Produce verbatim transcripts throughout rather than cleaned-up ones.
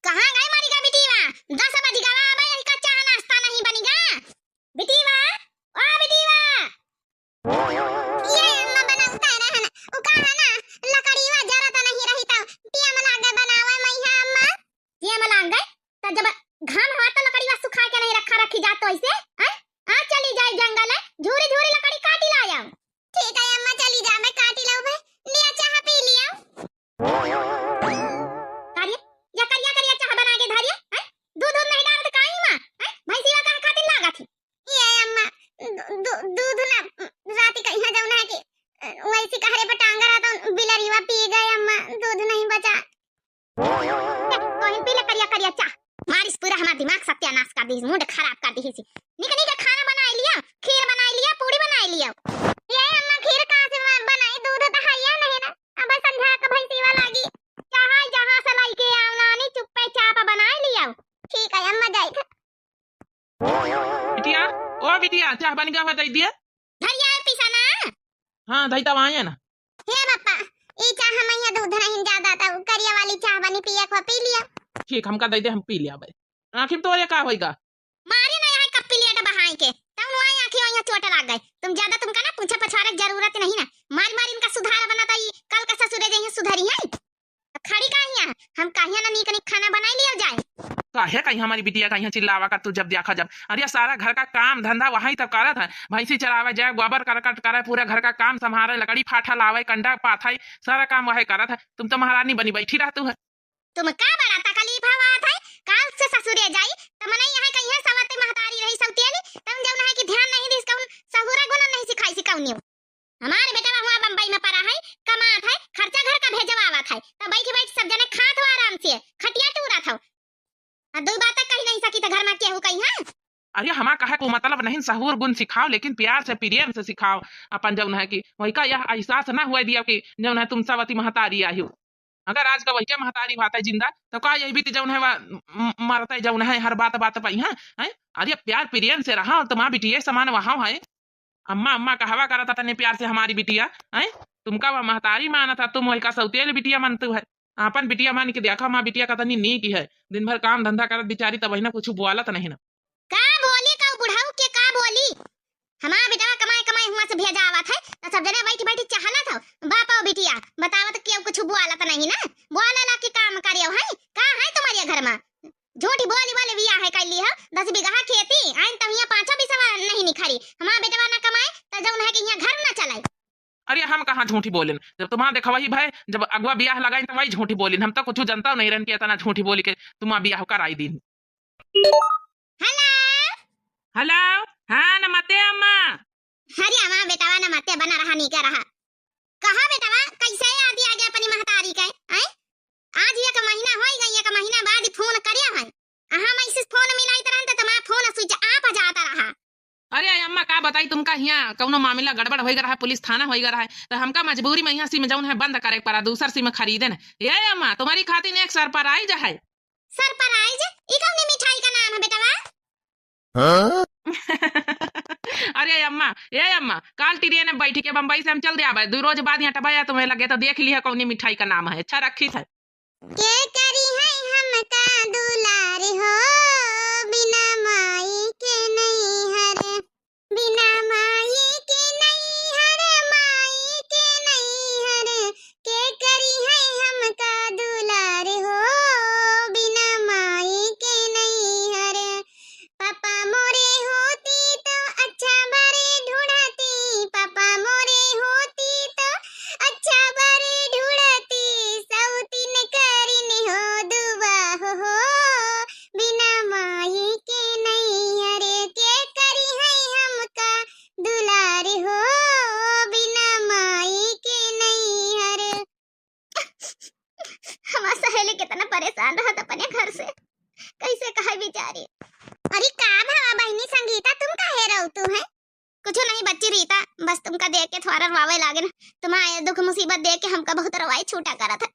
कहाँ गए मारी का बिटिया? दस बज गवा, अबे यही का चाह नाश्ता नहीं बनी गा? बिटिया, ओ बिटिया। ये अम्मा बनाऊ का रहन, उ का है ना, लकड़ीवा जरत नहीं रही तो टियम लागे बनावे मइहा अम्मा। टियम लागे? त जब घाम हवा तो लकड़ीवा सुखा के नहीं रखा रखी जात तो ऐसे, हैं? आ चली जाए जंगल है, झूरी झूरी लकड़ी काटी लाया। ठीक है अम्मा, चली जा, मैं काटी लाऊ भाई, लिया चाह पी लिया। करिया, या करिया करिया चाह बना के धरिया, हैं? दूध दूध नहीं डालत काई माँ, हैं? भैंसीवा कहाँ खातिर लागत ही? ये अम्मा, दू-, दू-, दूध ना, राती कहिया जौन है कि, अ, वैसी कहरे पर टांगा रहा तो बिलरीवा पी गए अम्मा, दूध नहीं बचा। ले, तोहिन पी ले करिया करिया चाह। मारिस पूरा हमार दिमाग सत्यानाश कर दिहिस, मूड खराब कर दिहिस। निक निक खाना बनाई लिया, खीर बनाई लिया, पूड़ी बनाई लिया। ये अम्मा खीर कहाँ से ब-, बनाई? दूध तो हइया नहीं ना। अब संझा के भैंसीवा लागी। चाहे जहाँ से लइके आव नानी, चुप्पे चाप बनाई लिया। ठीक है अम्मा, जाई थे। बिटिया, ओ बिटिया, चाह बन गवा है, दई दिया। धरिया है पीसा ना। हाँ, धई तब आए ना। हे बापा, ई चाह मइहा दूध नहीं ज्यादा, त करिया वाली चाह बनी पिया को पी लिया। ठीक, हमका दई दे, हम पी लिया बे। आखिर तो ये का होइगा? मारे ना यहाँ कप प्लेट बहाई के, तब नुआ आँखी वहीं चोट लाग गए। तुम ज्यादा तुमका ना पूछे पछवारे के जरूरत नहीं ना। मार मार इनका सुधार बना, तो ई कल का ससुरे जइहे सुधरी है। खड़ी काहे यहाँ? हम काहे ना नीक नीक खाना बनाई लिया जाए। काहे कहीं हमारी बिटिया का यहाँ चिल्लावा का तू जब देखा जब? अरे सारा घर का काम धंधा वही तब करत है, भैंसी चरावे जाए, गोबर करकट करे, पूरा घर का काम संभाले, लकड़ी फाठा लावे, कंडा पाथई, सारा काम वही करत है। तुम तो महारानी बनी बैठी रहतू है। तुम का बड़ा तकलीफ हवा है? काल से ससुरे जाई, त मनई यहाँ कहीं है सवती महतारी रही सौतियनी, तम जौन है कि ध्यान नहीं दिस, कौन सहुरा गुण नहीं सिखाई सिकौनियो। हमार बेटवा हुआ बम्बई में परा है, कमात है, खर्चा घर का भेजवावत है, त बैठ बैठ सब जने खात हो आराम से, खटिया टूरत हो। आ दो बात कही नहीं सकी त घर में केहू कही है? अरे हमार कहे को मतलब नहीं, सहूर गुण सिखाओ, लेकिन प्यार से, प्रेम से सिखाओ। अपन जौन है कि वही का यह एहसास ना हुआ दिया कि जौन है तुम सवती महतारी आई हो। अगर आज का वही का महतारी बात है जिंदा, तो का यही बीत जौन है वा, म-, मरते जौन है हर बात बात पे, हाँ? हैं? अरे प्यार प्रेम से रहा, तुम्हार बिटिया समान वहाँ है। अम्मा, अम्मा कहवा करत तने प्यार से हमारी बिटिया, हैं? तुमका वह महतारी मानत है, तुम वही का सौतेल बिटिया मानतू है। आपन बिटिया मान के देखा, हमार बिटिया कतनी नीक है, दिन भर काम धंधा करत बिचारी, तब ना कुछ बोलत नहीं ना। का बोली का बुढ़ऊ के, का बोली? हमार बेटवा कमाए कमाए हुआ से भेजा आवत है, त सब जने बैठी बैठी चहलत हो, बाप हो बिटिया, बतावत केहू कुछ बोलत नहीं ना, बोलेला कि काम करे है, का है तुम्हारे घर में? झूठी बोली बोली बियाह है कैली हो, दस बीघा खेती, आइन तब यहाँ पाँचों बीसवा नहीं निखरी। हमार बेटवा ना कमाए, त जौन है कि यहाँ घर ना चले। अरे हम कहाँ झूठी बोलिन, जब तुम्हार देखा वही भाई, जब अगवा बियाह लगाइन त वही झूठी बोलिन। हम तो कुछ जनता नहीं रहन कि इतना झूठी बोली के तुम्हार बियाह कराई दीन। हेलो। हेलो। हाँ, नमस्ते अम्मा। अरे अम्मा, बेटवा नमस्ते बना रहा, नीके रहा। कहा बेटवा, कैसे याद आ गया अपनी महतारी के, हैं? आज एक महीना होई गई, एक महीना बाद ही फोन करे हैं। अहाँ मैं इसे फोन मिलाई तरह त तुम्हारा फोन switch off जाता रहा। अरे अम्मा, का बताई तुमका, हियाँ कौनो मामला गड़बड़ होइगा रहा, पुलिस थाना होइगा रहा है, त हमका मजबूरी में यहाँ सिम जौन है बंद करे के पड़ा, दूसर सिम खरीदे न। ए अम्मा, तुम्हारी खातिर एक surprise है। Surprise? ई कौनी मिठाई का नाम है बेटवा? हाँ? अरे अम्मा, ए अम्मा, काल ट्रेन में बैठ के बम्बई से हम चल दे आवे, दो रोज बाद यहाँ टबाया तुम्हें लगे तो देख लिया कौनी मिठाई का नाम है, अच्छा रखी है। के करी है हमका दुलार हो, बिना माई के नैहर, बिना माई के नैहर, माई के नैहर, के करी है हमका दुलार हो, बिना माई के नैहर। पापा मोरे होती तो अच्छा बरे ढूंढती, पापा मोरे होती तो अच्छा बरे ढूंढती, सौतीन करिन हो दुआ हो, हो, बिना माई के नैहर के करी है हमका दुलार हो, बिना माई के नैहर। हमार सहेली कितना परेशान रहत अपने घर से, कैसे कहे बेचारी। अरे का भवा बहिनी संगीता, तुम काहे रोतू है? कुछ नहीं बच्ची रीता, बस तुमका देख के थोड़ा रोवे लागे ना। तुम्हारे दुख मुसीबत देख के हमका बहुत रोवाई छूटा करत है।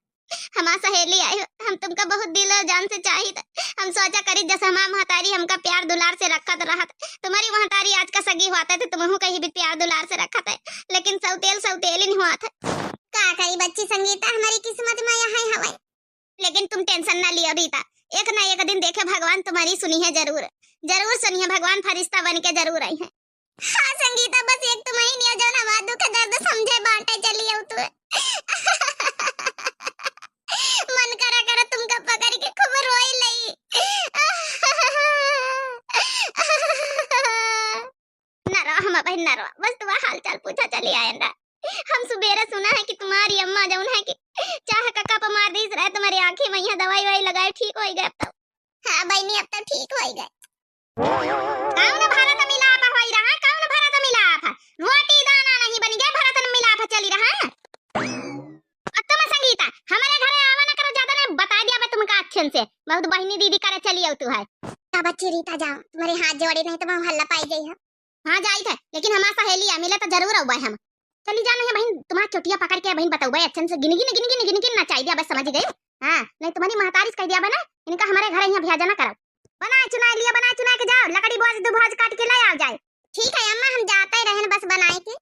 हमार सहेली आई हो, हम तुमका बहुत दिल और जान से चाहित। हम सोचा करी जैसे हमार महतारी हमका प्यार दुलार से रखत रहत, तुम्हारी महतारी आज का सगी होत है तो तुमहू कहीं भी प्यार दुलार से रखत है, लेकिन सौतेल सौतेल ही होत है। का करी बच्ची संगीता, हमारी किस्मत में यही हवे। लेकिन तुम tension ना लियो रीता, एक ना एक दिन देखे भगवान तुम्हारी सुनिहैं जरूर, जरूर सुनिहैं भगवान, फरिश्ता बन के जरूर अइहैं। हाँ संगीता, बस एक तुम्हरी निया जौन हमार दुख दर्द समझे, बाँटे चली अउ तू। मन करा करा तुमका पकड़ के खूब रोई लई। ना रो हम बहिन ना रो, बस तुम्हार हाल चाल पूछा चली आयन रहा। हम सुबेरे सुना है कि तुम्हारी अम्मा जौन है कि चाह का कप मार दीस रहे, तुम्हारी आँखी में यहाँ दवाई वाई लगाए ठीक होइ गए अब तो। हाँ बहिनी, अब तो ठीक होइ गए। कौन भरत मिलाप होई रहा, कौन भरत मिलाप? रोटी दाना नहीं बनी गए, भरत मिलाप चली रहा। अब तुम संगीता, हमरे घरे आवा ना करो ज्यादा, ना बताइ दिया बे तुमका अच्छे से। बहुत बहिनी दीदी करे चली अउ तू है। का बच्ची रीता जाओ, तुम्हरे हाथ जोड़े नहीं तो हम हल्ला पाई जाई है। हाँ जाई थे, लेकिन हमार सहेली है, मिले तो जरूर अउबे हम। चली जा नहीं बहिन, तुम्हार चोटिया पकड़ के बहिन बतउबे अच्छे से, गिन गिन गिन गिन गिन गिन नचाई दिया बे, समझ गई? हाँ, नहीं तुम्हारी महतारी से कह दिया बे ना, इनका हमरे घरे यहाँ भेजा ना करो। बनाए चुनाए लिया, बनाए चुनाए के जाओ, लकड़ी बोझ दो भोज काट के ले आओ जाए। ठीक है अम्मा, हम जाते रहन बस बनाए के।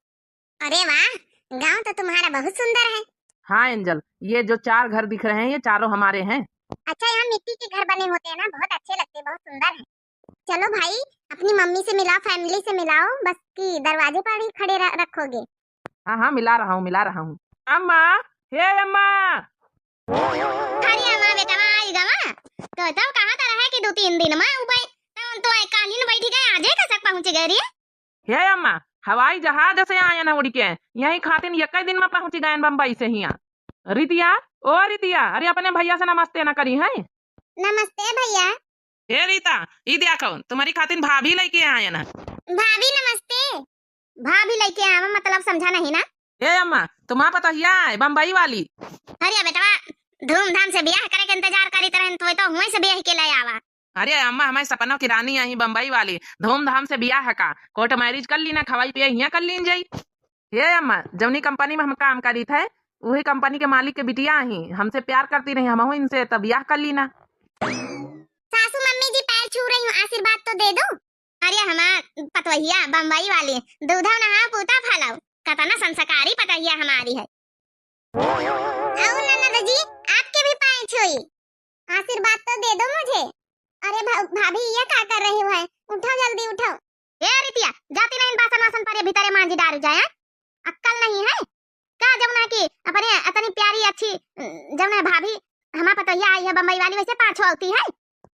अरे वाह, गाँव तो तुम्हारा बहुत सुंदर है। हाँ एंजल, ये जो चार घर दिख रहे हैं, ये चारों हमारे हैं। अच्छा, यहाँ मिट्टी के घर बने होते हैं ना, बहुत अच्छे लगते हैं, बहुत सुंदर है। चलो भाई, अपनी मम्मी से मिलाओ, फैमिली से मिलाओ, बस कि दरवाजे पर ही खड़े र-, रखोगे। हाँ हाँ, मिला रहा हूँ, मिला रहा हूँ। अम्मा, हे अम्मा। अरे अम्मा, बेटवा, आई गवा। तो तब कहाँ तरह है कि दो तीन दिन में उबे, तब तो आई कालीन बैठी गए, आजे कसक पहुँच गए रे। हे अम्मा, हवाई जहाज से आयन उड़ के, यही खातिन यक्कै दिन में पहुँच गए बम्बई से हियाँ। रितिया, ओ रितिया, अरे अपने भैया से नमस्ते न करी है। नमस्ते भैया। हे रीता, ई देखो, तुम्हारी खातिन भाभी लइके आयन है। भाभी नमस्ते। भाभी लइके आवा मतलब समझा नहीं ना। ए अम्मा, तुम्हार पतोहिया है बम्बई वाली। अरे बेटवा, धूमधाम से बियाह करे के इंतजार करित रहन, तो, तो हुई से बियाह के ले आवा। अरे अम्मा, हमारे सपनों की रानी आई बम्बई वाली, धूमधाम से बियाह का, कोर्ट मैरिज कर लीना, खवाई पियाई हियाँ कर लीन जाई। हे अम्मा, जौनी कंपनी में हम काम करीत है, उही कंपनी के मालिक के बिटिया ही, हमसे प्यार करती रही, हमहू इनसे त बियाह कर लीना। सासू मम्मी जी पैर छू रही हूँ, आशीर्वाद तो दे दो। अरे हमार पतोहिया बम्बई वाली, दूधौ नहाओ पूता फैलाओ, कतना संस्कारी पतोहिया हमारी है। आओ ननद जी, आपके भी पाँय छुई, आशीर्वाद तो दे दो मुझे। अरे भा-, भाभी, ये का कर रही हो है? उठो, जल्दी उठो। ए रितिया, जाती नहीं बासन वासन पर ये भीतरे मांजी डारू जाए, हैं? अक्कल नहीं है का? जमुना की अपने इतनी प्यारी अच्छी, जमुना भाभी हमार पतोहिया आई है बम्बई वाली, वैसे पाछो होती है।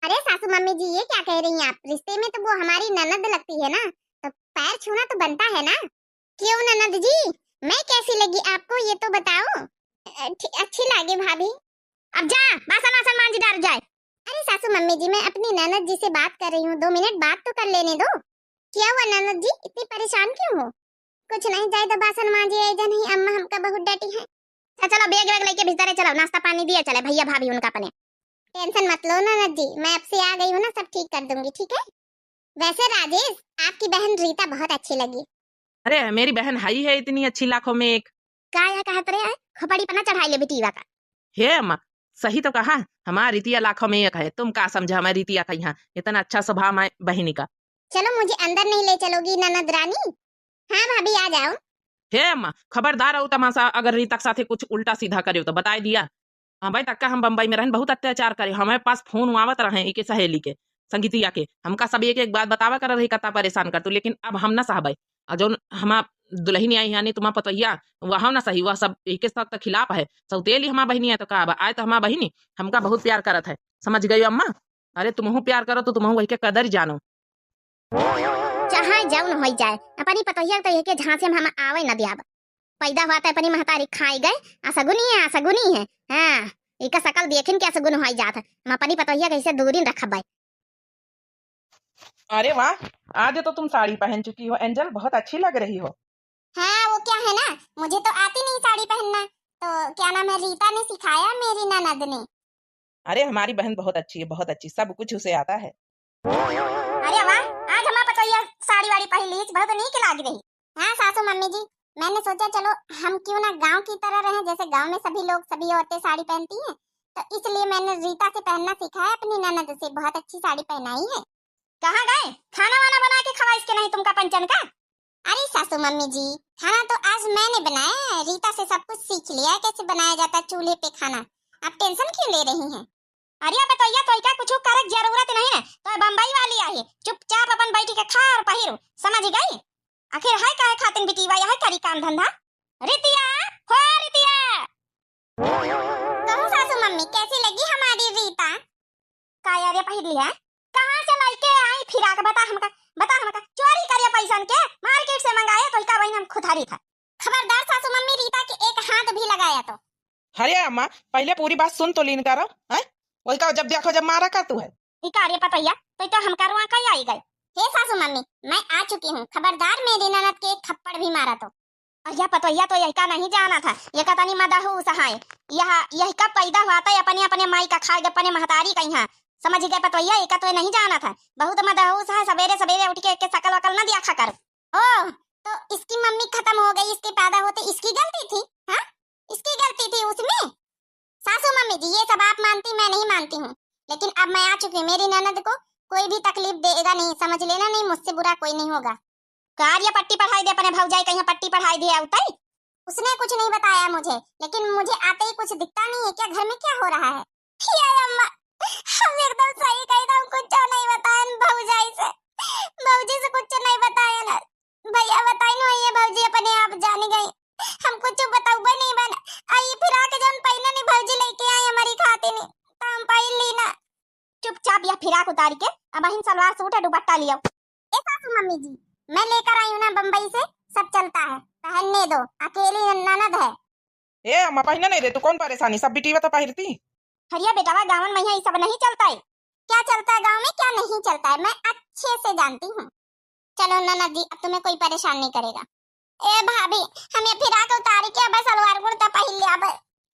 अरे सासू मम्मी जी, ये क्या कह रही हैं आप? रिश्ते में तो वो हमारी ननद लगती है ना, तो पैर छूना तो बनता है ना। क्यों ननद जी, मैं कैसी लगी आपको, ये तो बताओ। अ, ठी-, अच्छी लागे भाभी। अब जा, बासन वासन मांज डार जाए। अरे सासू मम्मी जी, मैं अपनी ननद जी से बात कर रही हूँ, दो मिनट बात तो कर लेने दो। क्या हुआ ननद जी, इतनी परेशान क्यों हो? कुछ नहीं, जाए तो बासन मांजे, ऐजा नहीं अम्मा हमका बहुत डांटी है। अच्छा चलो, बैग वैग लेके भीतरे चलो, नाश्ता पानी दिए चले भैया भाभी उनका अपने। टेंशन मत लो ननद जी, मैं अब से आ गई हूँ ना, सब ठीक कर दूंगी, ठीक है? वैसे राजेश, आपकी बहन रीता बहुत अच्छी लगी। अरे, मेरी बहन हई है इतनी अच्छी लाखों में एक। का या कहत रहे है? खोपड़ी पर ना चढ़ाई ले बिटीवा का। हे अम्मा, सही तो कहा, हमार रितिया लाखों में एक है। तुम का समझा हमार रितिया का यहाँ इतना अच्छा स्वभाव है बहिनी का। चलो, मुझे अंदर नहीं ले चलोगी ननद रानी? हाँ भाभी, आ जाओ। हे अम्मा, खबरदार अउ तमाशा अगर रीता के साथे कुछ उल्टा सीधा करेउ तो बताए दिया। अबे तक का हम बम्बई में रहन बहुत अत्याचार करे, हमारे पास फोन आवत रहे एके सहेली के, संगीतिया के, हमका सब एक एक बात बतावा कर रही, कत्ता परेशान कर तू, लेकिन अब हम ना सहबे। और जौन हमार दुल्हन आई यानी तुम्हार पतोहिया, वह ना सही, वह सब एके सब तो खिलाफ है, सौतेली हमार बहिनी है तो का, अब आए तो हमार बहिनी हमका बहुत प्यार करत है, समझ गई अम्मा? अरे तुमहू प्यार करो तो तुमहू वही के कदर जानो। चाहे जौन होई जाए, अपनी पतोहिया तो एके झांसे में हम आवे न दियाब। पैदा हुआ तो अपनी महतारी खाए गए, असगुनी है, असगुनी है। हाँ, इका शकल देखिन के असगुन होई जात है। हम अपनी पतोहिया कैसे दूरी रखबे। अरे वाह, आज तो तुम साड़ी पहन चुकी हो एंजल, बहुत अच्छी लग रही हो। हाँ, वो क्या है ना, मुझे तो आती नहीं साड़ी पहनना, तो क्या नाम है, रीता ने सिखाया मेरी ननद ने। अरे हमारी बहन बहुत अच्छी है, बहुत अच्छी, सब कुछ उसे आता है। अरे वाह, आज हमार पतोहिया साड़ी वाड़ी पहन ली, बहुत नीक लाग रही। हाँ सासू मम्मी जी, मैंने सोचा चलो हम क्यों ना गांव की तरह रहें, जैसे गांव में सभी लोग, सभी औरतें साड़ी पहनती हैं, तो इसलिए मैंने रीता से पहनना सीखा है अपनी ननद से, बहुत अच्छी साड़ी पहनाई है। कहाँ गए? खाना वाना बना के खवाइस के नहीं तुमका पंचन का? अरे सासू मम्मी जी, खाना तो आज मैंने बनाया है, रीता से सब कुछ सीख लिया है कैसे बनाया जाता है चूल्हे पे खाना। आप टेंशन क्यों ले रही हैं? अरे बतैया, तो क्या कुछ गई। आखिर है काहे खातिन बिटिया, यह करी काम धंधा? रितिया, हो रितिया। कहूँ सासू मम्मी, कैसी लगी हमारी रीता? का यार, ये पहिर लिया? कहाँ से लइके आई फिराक? बता हमका, बता हमका। चोरी करिए पैसन के, मार्केट से मंगाए, तो का बहिन हम खुथारी था। खबरदार सासू मम्मी, रीता के एक हाथ भी लगाया तो। अरे अम्मा, पहिले पूरी बात सुन तो लीन करो, हैं? वही का जब देखो जब मारा का तू है। ई का रे पतोहिया, तो, तो हमका रुआ कहीं आई गए। हे सासू मम्मी, मैं आ चुकी हूँ, खबरदार मेरी ननद के एक थप्पड़ भी मारा तो। अहिया पतोहिया तो यही का नहीं जाना था, ये का तनी मदहूस है। यह, यही का पैदा हुआ था, अपने, अपने माई का खाए, अपने महतारी का यहाँ। समझ गए पतोहिया, ये का तो नहीं जाना था, बहुत मदहूस है, सवेरे सवेरे उठ के, के शकल वकल न दिया खा कर। ओह, तो इसकी मम्मी खत्म हो गई, इसके पैदा होते इसकी गलती थी? हाँ, इसकी गलती थी उसमें? सासू मम्मी जी, ये सब आप मानती, मैं नहीं मानती हूँ, लेकिन अब मैं आ चुकी हूँ। मेरी ननद को कोई भी तकलीफ देगा नहीं, समझ लेना, नहीं, मुझसे बुरा कोई नहीं होगा। का रे पट्टी पढ़ाई दे अपने भौजाई, कहीं पट्टी पढ़ाई दे आउतई। उसने कुछ नहीं बताया मुझे, लेकिन मुझे आते ही कुछ दिखता नहीं है क्या, घर में क्या हो रहा है? हे अम्मा, हम एकदम सही कही था, हम कुछ नहीं बताएन भौजाई से, भौजी से कुछ नहीं बताएन। भैया बताइन, ये भौजी अपने आप जानी गई, हम कुछ बताउबे नहीं बन। आ ये फिराक जौन पहिने नहीं भौजी लेके आई हमारी खातिर नहीं, तो हम पहिन ली ना। चुपचाप यह फिराक उतार के अब अहिन सलवार सूट है दुपट्टा लियो। ए सासू मम्मी जी, मैं लेकर आई हूँ ना बम्बई से, सब चलता है, पहनने दो, अकेली ननद है। ए अम्मा, पहिने नहीं रे तू, कौन परेशानी, सब बिटिया तो पहिरती। हरिया बेटावा, गाँवन में यहाँ ये सब नहीं चलता है। क्या चलता है गाँव में, क्या नहीं चलता है, मैं अच्छे से जानती हूँ। चलो ननद जी, अब तुम्हें कोई परेशान नहीं करेगा। ए भाभी, हम ये फिराक उतार के अब सलवार कुर्ता पहन लिया अब।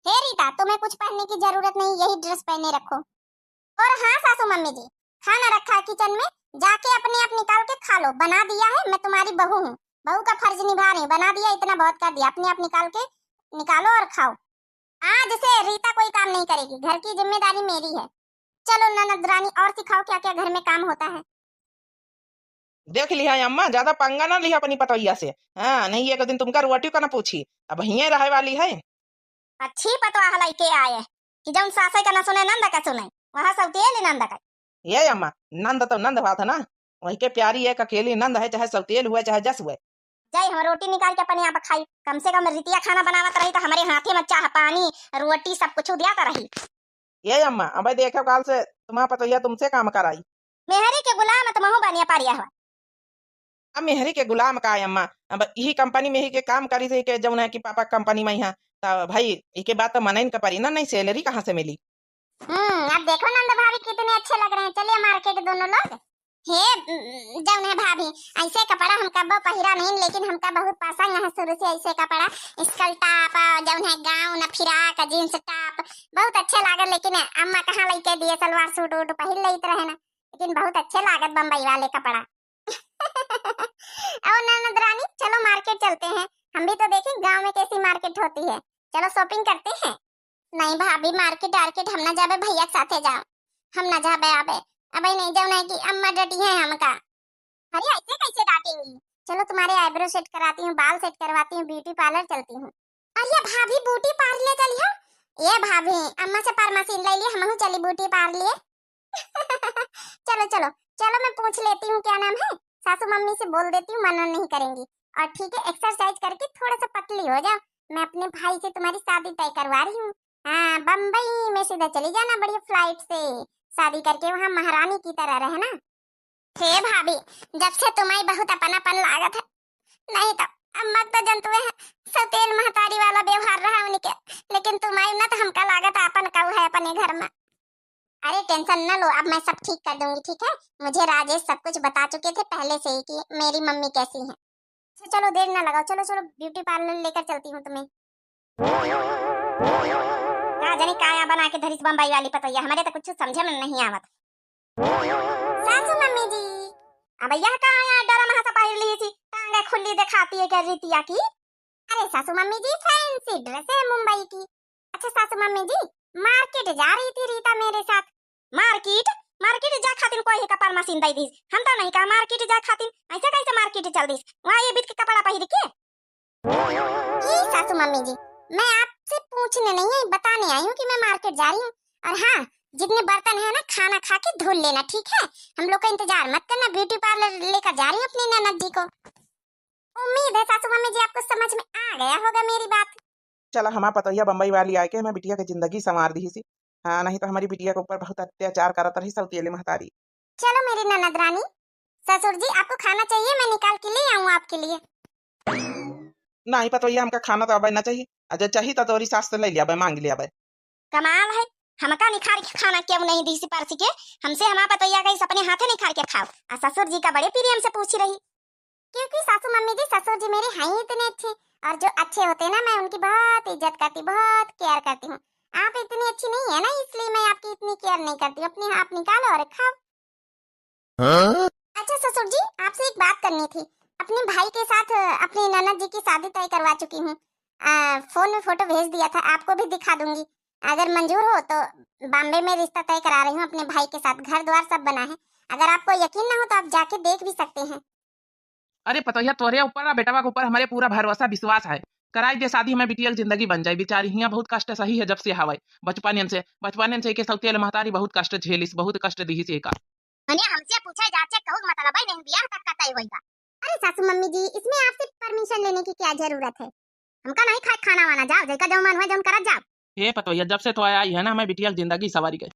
हे रीता, तुम्हें कुछ पहनने की जरूरत नहीं, यही ड्रेस पहने रखो। और हाँ सासू मम्मी जी, खाना रखा है किचन में, जाके अपने आप निकाल के खा लो। बना दिया है, मैं तुम्हारी बहू हूँ, बहू का फर्ज निभा रही हूँ। बना दिया, इतना बहुत कर दिया, अपने आप निकाल के निकालो और खाओ। आज से रीता कोई काम नहीं करेगी, घर की जिम्मेदारी मेरी है। चलो ननद रानी, और सिखाओ क्या क्या घर में काम होता है। देख लिहा अम्मा, ज्यादा पंगा ना लिहा अपनी पतोहिया से। हाँ, नहीं एक दिन तुमका रोटी का ना पूछी, अब हिये रहे वाली है। अच्छी पतोह लइके आए कि जौन सासे का ना सुने, नंद का सुने, वहाँ सौतेल नंद का। ये अम्मा, नंद तो नंद बात है ना, वही के प्यारी एक अकेली नंद है, चाहे सौतेल हुए चाहे जस हुए। जाई हम रोटी निकाल के अपने आप खाई, कम से कम रितिया खाना बनावत रही तो हमारे हाथे में चाह पानी रोटी सब कुछ दिया तो रही। ये अम्मा, अबे देखो काल से तुम्हारा पतोहिया तुमसे काम कराई। मेहरी के गुलाम तुमहू बनिया पारिया हो। अब मेहरी के गुलाम का है अम्मा, अब यही कंपनी में ही के काम करी थी के जौन है कि पापा कंपनी में ही है, तो भाई इके बात तो मनइन का परी ना, नहीं सैलरी कहाँ से मिली? हम्म, अब देखो नंद भाभी कितने अच्छे लग रहे हैं, चलिए मार्केट दोनों लोग। हे, उम, जौन है भाभी, ऐसे कपड़ा हम कब्बो पहिरा नहीं, लेकिन हमका बहुत पसंद है शुरू से ऐसे कपड़ा, स्कर्ट टॉप, जौन है गाउन, फिराक, जींस टॉप, बहुत अच्छे लागल। लेकिन अम्मा कहाँ लइके दिए सलवार सूट वूट पहिर लेत रहे ना, लेकिन बहुत अच्छे लागत बम्बई वाले कपड़ा। और ननद रानी, चलो मार्केट चलते हैं, हम भी तो देखें गांव में कैसी मार्केट होती है, चलो शॉपिंग करते हैं। नहीं भाभी, मार्केट आर्केट हम ना जाबे, भैया के साथे जाओ, हम ना जाबे आबे। अबे नहीं जाओ, नहीं कि अम्मा डटी है हमका। अरे ऐसे कैसे डांटेंगी? चलो तुम्हारे आईब्रो सेट कराती हूँ, बाल सेट करवाती हूँ, ब्यूटी पार्लर चलती हूँ। अरे भाभी ब्यूटी पार्लर चली हो? ये भाभी, अम्मा से परमासीन ले लिए, हमहू चली ब्यूटी पार्लर। चलो चलो चलो, मैं पूछ लेती हूँ क्या नाम है, सासू मम्मी से बोल देती हूँ, मना नहीं करेंगी। और ठीक है, एक्सरसाइज करके थोड़ा सा पतली हो जाओ, मैं अपने भाई से तुम्हारी शादी तय करवा रही हूँ। हाँ, बम्बई में सीधा चली जाना बढ़िया फ्लाइट से, शादी करके वहाँ महारानी की तरह रहना। हे भाभी, जब से तुम्हारी बहुत अपन अपन लागत है, नहीं तो अम्मा तो जनतुए हैं, सौतेल महतारी वाला व्यवहार रहा उनके, लेकिन तुम्हारी ना तो हमका लागत है अपन कऊ है अपने घर में। अरे टेंशन न लो, अब मैं सब ठीक कर दूंगी, ठीक है? मुझे राजेश सब कुछ बता चुके थे पहले से ही कि मेरी मम्मी कैसी है। अच्छा चलो देर ना लगाओ, चलो चलो ब्यूटी पार्लर लेकर चलती हूँ तुम्हें। का जाने का यहाँ बना के धरिस बम्बई वाली पतोहिया, हमारे तो कुछ समझे में नहीं आवत। सासू मम्मी जी। अब यह का यहाँ डरा महा सपाही ली थी, टांगे खुली दिखाती है क्या रीतिया की? अरे सासू मम्मी जी, फैंसी ड्रेस है मुंबई की। अच्छा सासू मम्मी जी, मार्केट जा रही थी रीता मेरे साथ। मार्केट? मार्केट जा खातिर कोई है कपार मशीन दे दीस? हम तो नहीं कहा मार्केट जा खातिर। ऐसे कैसे मार्केट चल दीस? वहाँ ये बीत के कपड़ा पहिर के? ई सासू मम्मी जी, मैं आपसे पूछने नहीं आई, बताने आई हूँ कि मैं मार्केट जा रही हूँ। और हाँ, जितने बर्तन है ना, खाना खा के धुल लेना, ठीक है? हम लोग का इंतजार मत करना, ब्यूटी पार्लर लेकर जा रही हूँ अपनी ननद जी को। उम्मीद है सासू मम्मी जी आपको समझ में आ गया होगा मेरी बात। चला, हमार पतोहिया बम्बई वाली आइके हमार बिटिया के जिंदगी संवार दिहिसी। हाँ, नहीं तो हमारी बिटिया के ऊपर बहुत अत्याचार करत रही सौतेली महतारी। चलो मेरी ननद रानी, ससुर जी आपको खाना चाहिए, मैं निकाल के ले आऊँ आपके लिए। नहीं पतोहिया, हमका खाना तो अबे ना चाहिए, अगर चाहिए तो तोरी सास से ले लिया बे, मांग लिया बे। कमाल है, हमका निखार के खाना क्यों नहीं दिहिसी परसी के? हमसे हमार पतोहिया कहिस अपने हाथे निखार के खाओ, आ ससुर जी का बड़े प्रेम से पूछी रही। क्योंकि सासू मम्मी जी, ससुर जी मेरे हैं ही इतने अच्छे, और जो अच्छे होते हैं ना, मैं उनकी बहुत इज्जत करती, बहुत केयर करती हूँ। आप इतनी अच्छी नहीं है ना, इसलिए मैं आपकी इतनी केयर नहीं करती। अपने आप निकालो और खाओ। हाँ? अच्छा ससुर जी, आपसे एक बात करनी थी। अपने भाई के साथ, अ, अपनी ननद जी की शादी तय करवा चुकी हूँ। अ, फोन में फोटो भेज दिया था, आपको भी दिखा दूंगी। अगर मंजूर हो तो बॉम्बे में रिश्ता तय करा रही हूँ अपने भाई के साथ। घर द्वार सब बना है। अगर आपको यकीन ना हो तो आप जाके देख भी सकते हैं। अरे पतोहिया, तोरे ऊपर ना, बेटवा के ऊपर हमारे पूरा भरोसा विश्वास है। कराई दे शादी, हमें बिटिया की जिंदगी बन जाए। बेचारी हियाँ बहुत कष्ट सही है जब से हवाई बचपन से, बचपन से के सौतेल महतारी बहुत कष्ट झेलिस, बहुत कष्ट दिहिस एका। मने हमसे पूछे जाचे कहू मतलब है नहीं, बियाह तक का तय होइगा। अरे सासू मम्मी जी, इसमें आपसे परमिशन लेने की क्या जरूरत है? हमका नहीं खाए खाना वाना, जाओ जैका जो मन हो जौन करत जाओ। हे पतोहिया, जब से तो आई है ना, हमें बिटिया की जिंदगी सवारी गई।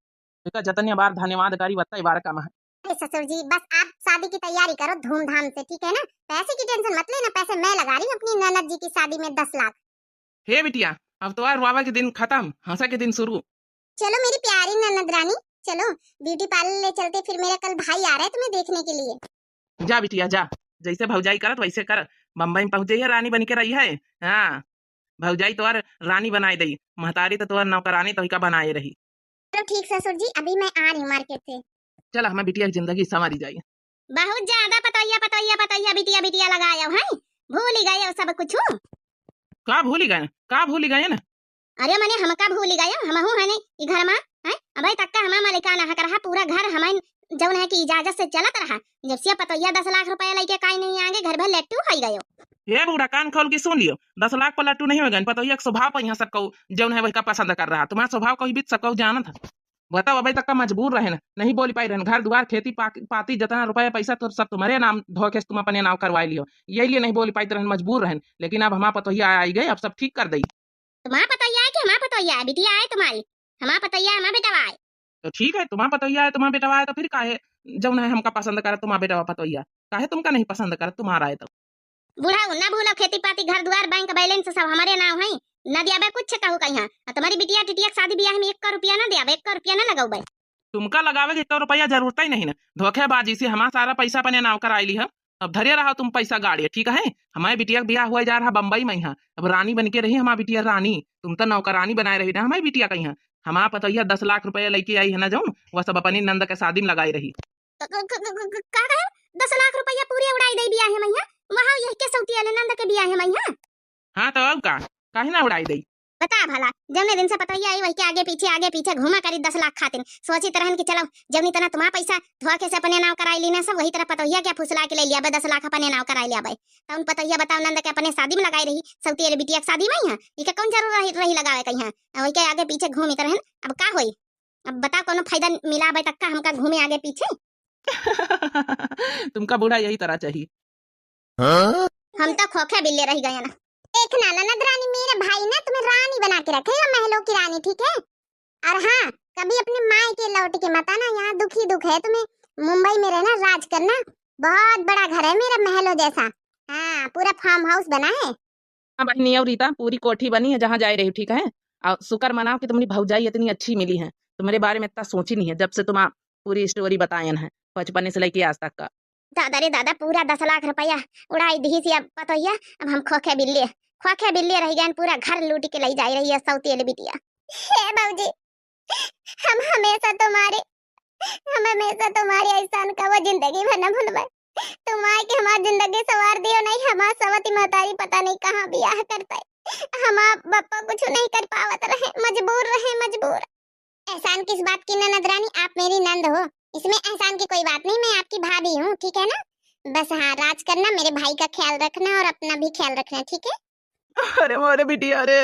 एका जतने बार धन्यवाद करी, वत्ता ही बार कम है। अरे ससुर जी, बस आप शादी की तैयारी करो धूमधाम से, ठीक है ना? पैसे की टेंशन मत लेना, पैसे मैं लगा रही हूँ अपनी ननद जी की शादी में दस लाख। हे बिटिया, अब तो रोआवा के दिन खत्म, हंसा के दिन शुरू। चलो मेरी प्यारी ननद रानी, चलो ब्यूटी पार्लर ले चलते, फिर मेरा कल भाई आ रहा है तुम्हें देखने के लिए। जा बिटिया जा, जैसे भौजाई करत वैसे कर। बम्बई में पहुंच जाइए, रानी बन के रही है। हाँ, भौजाई तोर रानी बनाए दई, महतारी तो तोर नौकरानी तोहिका बनाए रही। तो ठीक ससुर जी, अभी मैं आ रही हूँ मार्केट से। चला, हमें बिटिया की जिंदगी संवारी जाई। बहुत ज्यादा पतोहिया, पतोहिया, पतोहिया, बिटिया, बिटिया लगायो है, भूल ही गयो सब कुछ। का भूल ही गए, का भूल ही गए ना? अरे मने हमका भूल ही गयो, हमहू है नहीं ई घर मा, हैं? अबे तक का हमार मालिकाना हक रहा, पूरा घर हमें जौन है कि इजाजत से चलत रहा। जब से पतोहिया दस लाख रुपया लेके काई नहीं आगे, घर भर लट्टू हो गयो। हे बूढ़ा, कान खोल के सुन लियो, दस लाख पर लट्टू नहीं हो गए, पतोहिया के स्वभाव पर यहाँ सब कहू जौन है वही का पसंद कर रहा, तुम्हारा स्वभाव कहीं बीत सब कहू जानत है। बताओ, अबे तक का मजबूर रहन, नहीं बोल पाई रहन, घर दुआर खेती पा-, पाती जितना रुपया पैसा तो सब तुम्हारे नाम धोखे से तुम अपने नाम करवा लियो, यही लिए नहीं बोल पाई रहन, मजबूर रहन। लेकिन अब हमार पतोहिया आई गई, अब सब ठीक कर दई। तुम्हार पतोहिया है कि हमार पतोहिया है? बिटिया है तुम्हारी, हमार पतोहिया है, हमार बेटवा है। तो ठीक है, तुम्हार पतोहिया है, तुम्हार बेटवा है, तो फिर काहे जौन है हमका पसंद करत तुम्हार बेटवा पतोहिया, काहे तुमका नहीं पसंद करत तुम्हारा है तो? बुढ़ऊ, ना भूलो, खेती पाती, घर दुआर, बैंक बैलेंस सब हमरे नाव है, ना दियाबे कुछ कहू कहिया। आ तुम्हारी बिटिया टिटिया के शादी बियाह में एक रुपया ना दियाबे, एक रुपया ना लगौबे। तुमका लगावे के एक रुपया जरूरत ही नहीं ना, धोखेबाजी से हमार सारा पैसा अपने नाव कराई ली हम। अब धरे रहा तुम पैसा गाड़िया, ठीक है? हमारे बिटिया के बियाह हुआ जा रहा बम्बई में, यहाँ अब रानी बन के रही हमार बिटिया रानी, तुम तो नौकरानी बनाए रही ना हमारी बिटिया का यहाँ। हमार पतोहिया दस लाख रुपया लेके आई है ना जौन, वह सब अपनी नंद के शादी में लगाई रही। क-, क-, क-, क-, क-, का कहे? दस लाख रुपया पूरे उड़ाई दे बियाह में यहाँ, वहाँ यही के सौती वाले नंद के बियाह में यहाँ। हाँ तो अब का, काहे ना उड़ाई दे? बता भला, जौने दिन से पतोहिया आई वही के आगे पीछे, आगे पीछे घूमा करी दस लाख खातिर। सोचित रहन कि चलो, जौनी तरह तुम्हार पैसा धोखे से अपने नाव कराई ली ना सब, वही तरह पतोहिया के फुसला के ले लिया बे, दस लाख अपने नाव कराई लिया बे। तौन पतोहिया बताओ नंद के अपने शादी में लगाई रही, सौती वाले बिटिया के शादी में यहाँ, इके कौन जरूरत रही, रही लगावे कहीं? वही के आगे पीछे घूमित रहन, अब का होई? अब बताओ, कोनो फायदा मिला बे तक का हमका घूमे आगे पीछे? तुमका बूढ़ा यही तरह चाहिए। हाँ? हम तो खोखे बिल्ले रह गए ना। देखना ननद रानी, मेरा भाई ना तुम्हें रानी बना के रखेगा, महलों की रानी, ठीक है? और हाँ, कभी अपने मायके लौट के मत आना, यहाँ दुख ही दुख है तुम्हें। मुंबई में रहना, राज करना, बहुत बड़ा घर है मेरा, महलों जैसा। हाँ, पूरा फार्म हाउस बना है। हाँ बहिनी, और रीता, पूरी कोठी बनी है जहाँ जाए रही, ठीक है? और शुक्र मनाओ कि तुम्हारी भौजाई इतनी अच्छी मिली है, तुम्हारे बारे में इतना सोची नहीं है जब से तुम पूरी स्टोरी बतायन है बचपन से लेके आज तक का। दादा रे दादा, पूरा दस लाख रुपया उड़ाई दिहिस अब पतोहिया, अब हम खोखे बिल्ले, खोखे बिल्ले रह गए, पूरा घर लूट के ले जाए रही है सौती वाली बिटिया। हे भौजी, हम हमेशा तुम्हारे, हम हमेशा तुम्हारे एहसान का वो जिंदगी भर न भूलबे। तुम आए के हमार जिंदगी संवार दियो, नहीं हमार सवती महतारी पता नहीं कहाँ बियाह करता है। हमार बप्पा कुछ नहीं कर पावत रहे, मजबूर रहे, मजबूर। एहसान किस बात की ननद रानी, आप मेरी नंद हो, इसमें एहसान की कोई बात नहीं, मैं आपकी भाभी हूँ, ठीक है ना? बस हाँ, राज करना, मेरे भाई का ख्याल रखना और अपना भी ख्याल रखना, ठीक है? अरे मोरे बिटिया रे।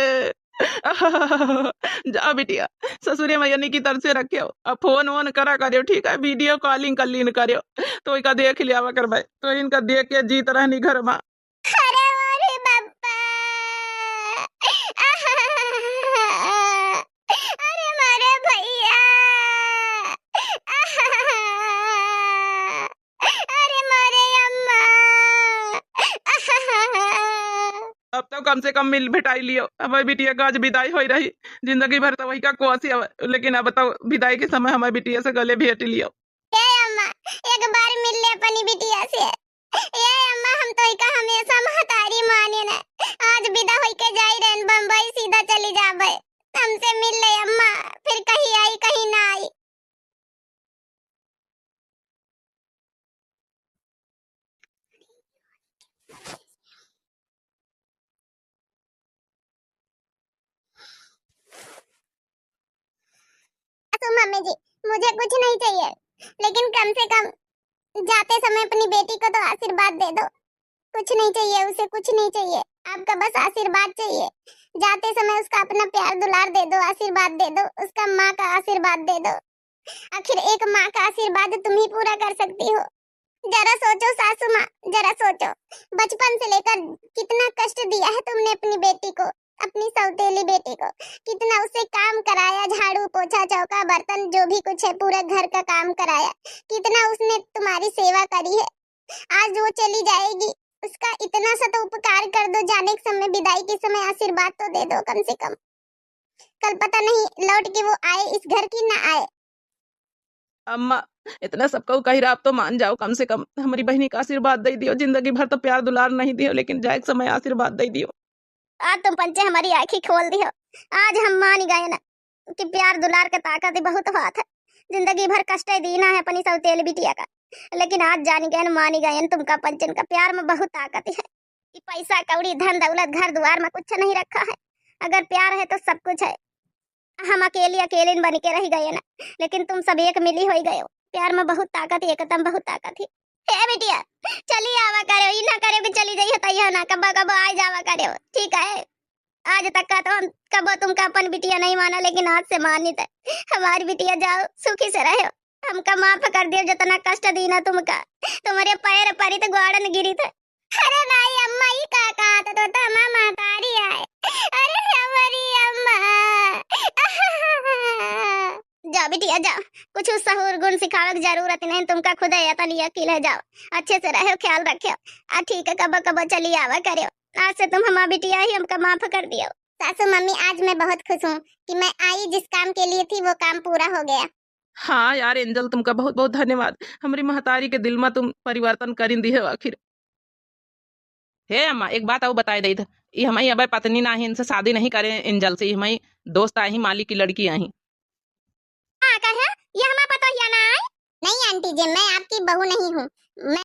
जा बिटिया, ससुरे मइया निकी तरसे रखे हो, अब फोन वोन करा करियो, ठीक है, video calling कर लीन करियो, तो इनका देख लियावा करबे, तो इनका देख के जीत रहनी घर मा। अरे मोरे बप्पा, अरे मोरे भैया, अरे मोरे अम्मा। अब तो कम से कम मिल भेटाई लियो, हमारी बिटिया का आज विदाई होई रही, जिंदगी भर तो वही का कोसी अब, लेकिन अब तो विदाई के समय हमारी बिटिया से गले भेट लियो। ए अम्मा, एक बार मिल ले अपनी बिटिया से। ए अम्मा, हम तो इका हमेशा महतारी माने न, आज विदा होई के जाई रहन बम्बई, सीधा चली जाबे। हमसे मिल ले अम्मा, फिर कहीं आई कहीं ना आई। सासू मम्मी जी, मुझे कुछ नहीं चाहिए, लेकिन कम से कम जाते समय अपनी बेटी को तो आशीर्वाद दे दो। कुछ नहीं चाहिए उसे, कुछ नहीं चाहिए, आपका बस आशीर्वाद चाहिए। जाते समय उसका अपना प्यार दुलार दे दो, आशीर्वाद दे दो, उसका माँ का आशीर्वाद दे दो। आखिर एक माँ का आशीर्वाद तुम ही पूरा कर सकती हो। जरा सोचो सासू माँ, जरा सोचो, बचपन से लेकर कितना कष्ट दिया है तुमने अपनी बेटी को, अपनी सौतेली बेटी को। कितना उसे काम कराया, झाड़ू, पोछा, चौका, बर्तन, जो भी कुछ है, पूरा घर का काम कराया। कितना उसने तुम्हारी सेवा करी है। आज वो चली जाएगी, उसका इतना सा तो उपकार कर दो, जाने के समय, विदाई के समय आशीर्वाद तो दे दो कम से कम। कल पता नहीं लौट के वो आए इस घर की ना आए। अम्मा, इतना सबका कही रहा, आप तो मान जाओ, कम से कम हमारी बहनी का आशीर्वाद दे दियो। जिंदगी भर तो प्यार दुलार नहीं दियो, लेकिन जाए के समय आशीर्वाद दे दियो। आज तुम पंचे हमारी आँखी खोल दियो, आज हम मान गए ना कि प्यार दुलार के ताकत ही बहुत होत है। जिंदगी भर कष्ट दीना है अपनी सौतेली बिटिया का, लेकिन आज जान गए, मान गए तुमका पंचन का प्यार में बहुत ताकत है। कि पैसा कौड़ी, धन दौलत, घर दुआर में कुछ नहीं रखा है, अगर प्यार है तो सब कुछ है। हम अकेली अकेलिन बन के रह गए ना, लेकिन तुम सब एक मिली होई गए हो। प्यार में बहुत ताकत है, एकदम बहुत ताकत है। हे बिटिया, चली आवा करे, ई ना करे कि चली जाइए तैया ना, कबो कबो आ जावा करे, ठीक है? आज तक का तो हम कबो तुमका अपन बिटिया नहीं माना, लेकिन आज से मानित है। हमारी बिटिया जाओ, सुखी से रहो, हमका माफ कर दियो, जितना कष्ट दीना तुमका, तुम्हारे पैर परी तो ग्वाड़न गिरी थे। अरे भाई अम्मा, ई का कहत हो, तो हमार महतारी आए। अरे हमारी अम्मा। जा बिटिया जा, कुछ सहूर गुण सिखावे के जरूरत नहीं, तुमका खुदे अतनी अकील है। जाओ, अच्छे से रहो, ख्याल रखो। आ ठीक है, कबो कबो चली आवा करो। आज से तुम हमार बिटिया ही, हमका माफ कर दियो। सासू मम्मी, आज मैं बहुत खुश हूँ कि मैं आई, जिस काम के लिए थी वो काम पूरा हो गया। हाँ यार एंजल, तुमका बहुत बहुत धन्यवाद। हमरी महतारी के दिल में तुम परिवर्तन करिन दिहे हो आखिर। हे अम्मा, एक बात और बताए देत, ई हमारी अब पत्नी ना ही, इनसे शादी नहीं करे एंजल से, ई हमारी दोस्त आई, मालिक की लड़की आई। का कहे? ये हमार पतोहिया ना आई? नहीं आंटी जी, मैं आपकी बहू नहीं हूँ। मैं